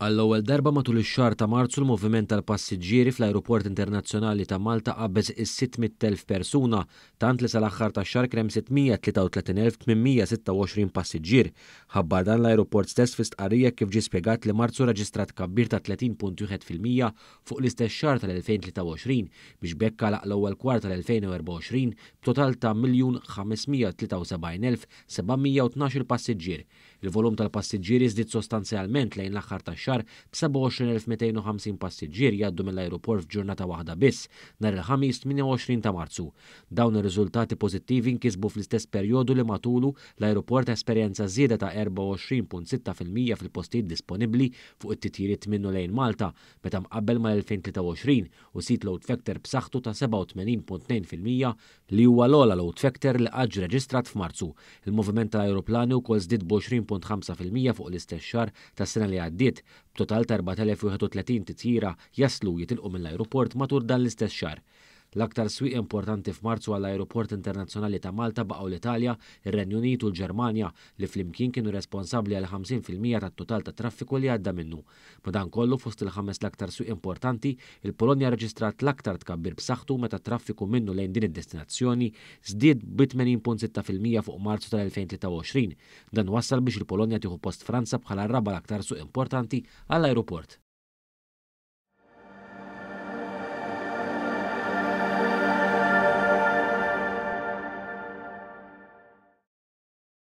Għall-ewwel darba matul ix-xahar ta' Marzu l-moviment tal-passiġġieri fl-Ajruport Internazzjonali ta' Malta qabeż is-600,000 persuna, tant li sal-aħħar tax-xahar kien hemm 633,826 passiġġier. Ħabbar dan l-ajruport stess fi stqarrija kif ġie spjegat li Marzu rreġistra tkabbir ta' 30.1% fuq l-istess xahar tal-2023 biex b'hekk għalaq l-ewwel kwart tal-2024 b'total ta' 1,573,712 passiġġier. Il-volum tal-passiġġieri żdied sostanzjalment lejn l-aħħar tax-xahar b'27,250 passiġġier jgħaddu mill-ajruport f'ġurnata waħda biss, nhar il-Ħamis 28 ta' Marzu. Dawn ir-riżultati pożittivi nkisbu fl-istess perjodu li matulu l-ajruport esperjenza żieda ta' 24.6% fil-postijiet disponibbli fuq it-titjiriet minn u lejn Malta meta mqabbel mal-2023 u seat load factor b'saħħtu ta' 87.2% li huwa l-ogħla load factor li qatt ġie reġistrat f'Marzu. Il-moviment tal-ajruplani wkoll żdied b'20.5% fuq l-istess xahar tas-sena li għaddiet, b'total ta' 4,031 titjira jaslu u jitilqu mill-ajruport matul dan l-istess xahar. L-aktar swieq importanti f'Marzu għall-Ajruport Internazzjonali ta' Malta baqgħu l-Italja, ir-Renju Unit u l-Ġermanja li flimkien kienu responsabbli għal 50% tat-total tat-traffiku li għadda minnu. Madankollu, fost il-ħames l-aktar swieq importanti, il-Polonja rreġistrat l-aktar tkabbir b'saħħtu meta t-traffiku minnu lejn din id-destinazzjoni żdied bi 80.6% fuq Marzu tal-2023. Dan wassal biex il-Polonja tieħu post Franza bħala r-raba' l-aktar suq importanti għall-ajruport.